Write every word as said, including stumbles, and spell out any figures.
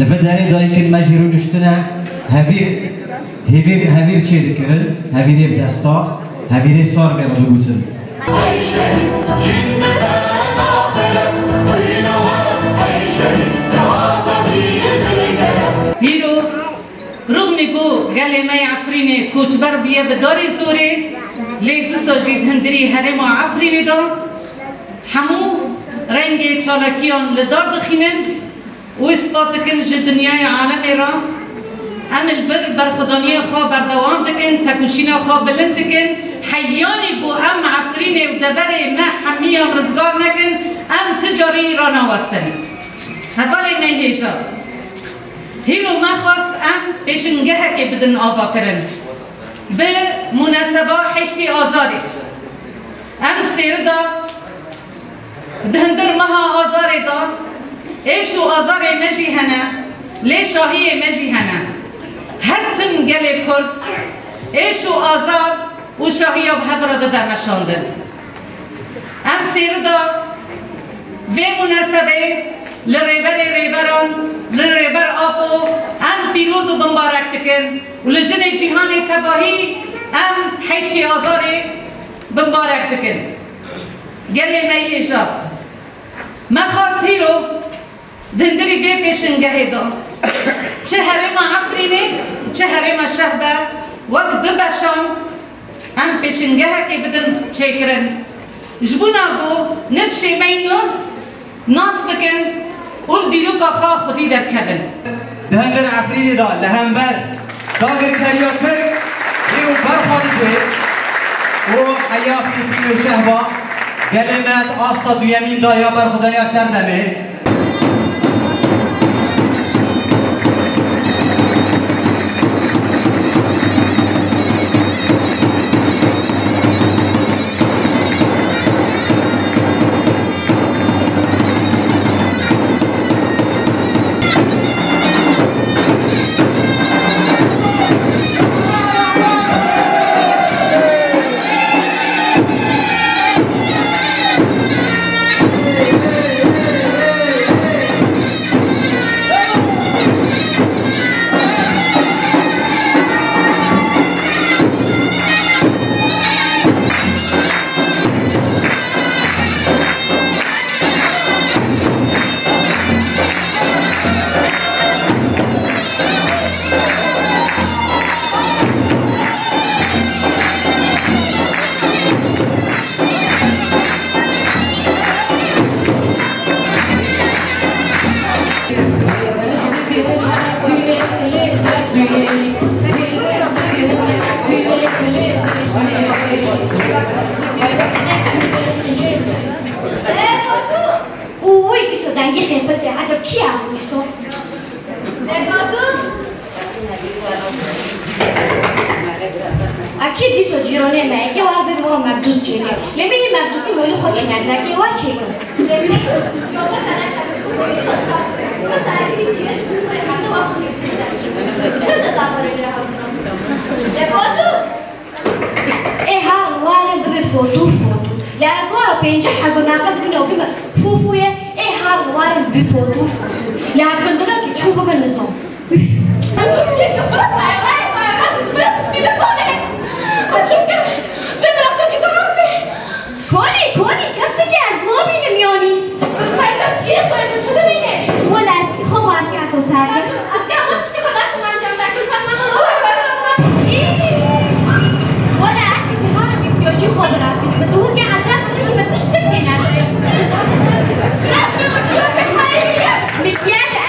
Li vê derê dayikên me jî rûniştine, hevîr, hêvîr, hevîr çêdikirin, hevîrê bi desta, hevîrê sar ve digutin. Îro, rûxmî ku gelê me yê Efrînê koçber bûye bi darê zorê, lê dîsa jî di hundirî herêma Efrînê de hemû rengê çalakiyan li dar dixînin. Û îspat dikin ji dinyayê alemê re, em li vir berxwedaniya xwe berdewam dikin, tekoşîna xwe bilind dikin. Heyanî ku em Efrînê û deverê me hemiyan rizgar nekin, em ti carî ranawestin. Hevalê me hêja, hîro me xwest em pêşingehekê bidin avakirin. Bi munaseba heştê Azarê, em sêrida Di hundir meha Azarê de êş û azarê me jî hene, lê şahiyê me jî hene. Her tim gelê Kurd êş û azar û şahiya bi hev re dide meşandin. Em sêrida vê munasebê li Rêberê Rêberan, li Rêber Apo em pîroz û bimbarek dikin û li jinê cîhanê tevahî em heştê Azarê bimbarek dikin. Gelê me yê hêja, me xwest hîro di hundirî vê pêşingehê de, çi herêma Efrînê, çi herêma Şehbe, wek du beşan em pêşingehekê bidin çêkirin. Ji bona ku nifşê me yî nû nas bikin û li dîroka xwe xwedî derkevin. Di hundir Efrînê de li hember dagirkeriya Tirk ê û berxwe dike û heya Fîfîn û Şehba gelê me di asta duyemîn de ya berxwedaniya serdemê. Oy, dîso dengê qêspetê, eceb kî ye dîso? Ekî dîso cîranê me ye, ke war bê mora Mekdûs çêke. Lê me yê Mekdûsî welî xwe çîne, direk ê we çêke. Ê herin, werin bibe fotû fotû. Lê ez wara pêncî hezar neqil dibîne û bîme fû fû ye. Ê herin, werin bibe fotû fotû. Lê hevgundina kî çû bibe nizam. Üf. Kolî, kolî, keseke ez nabînim yanî. Fayda çi ye, fayda çi dibîne? Wela ez xwe marka to serdim. Ez ya xwe tiştê xwe dakim anca em dakim fetna. Wela ez ji herim îhtiyacî xwe birafînim. Min dihûrke ecel kirin, min tiştek têne. Mikyaj e.